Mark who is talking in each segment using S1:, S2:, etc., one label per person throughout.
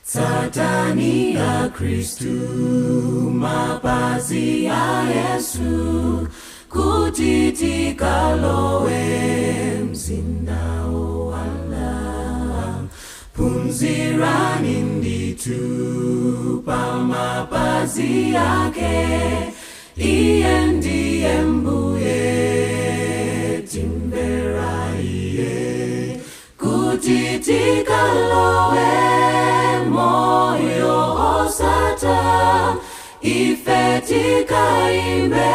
S1: Tsatani ya Kristu, mapazi ya Yesu, kuti tikalowe mzinda owala. Phunzirani ndithu pamapazi yake, iye ndiye mbuye, timvera iye. Kuti tikalowe moyo osatha, ife tikaimbe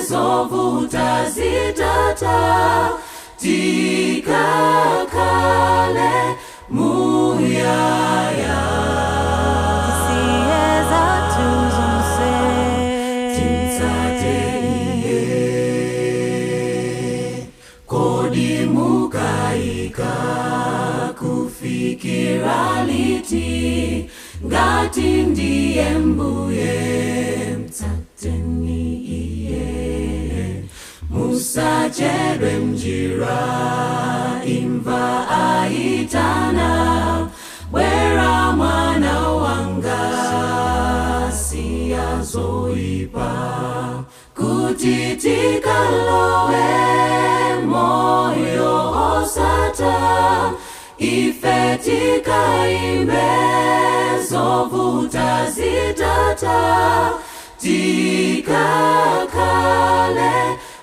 S1: zovuta zitatha, tikakhale muyaya.
S2: Tisiye zathu zonse,
S1: Timtsate iye. Kodi mukaika kufikira liti? Ngati ndiye mbuye, mtsateni iye. Musachedwe mnjira, imva aitana, bwera mwana wanga, siya zoipa. Kuti tikalowe moyo osatha, ife tikaimbe zovuta zitatha, tikakhale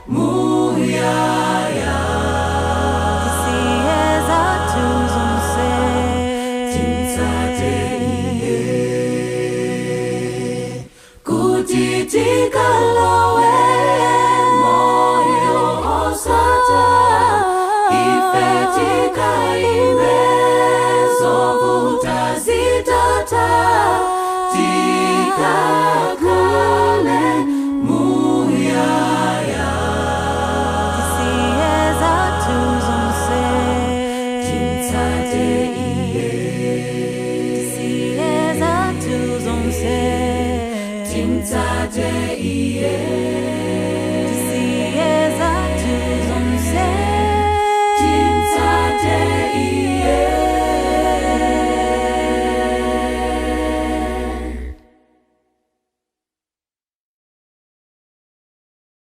S1: muyaya.
S2: Tisiye zathu zonse,
S1: Timtsate iye. Kuti tikalowe moyo osatha, ife tikaimbe zovuta zitatha, tikakhale muyaya.
S2: Tisiye zathu zonse,
S1: Timtsate iye.
S2: Tisiye zathu zonse,
S1: Timtsate iye.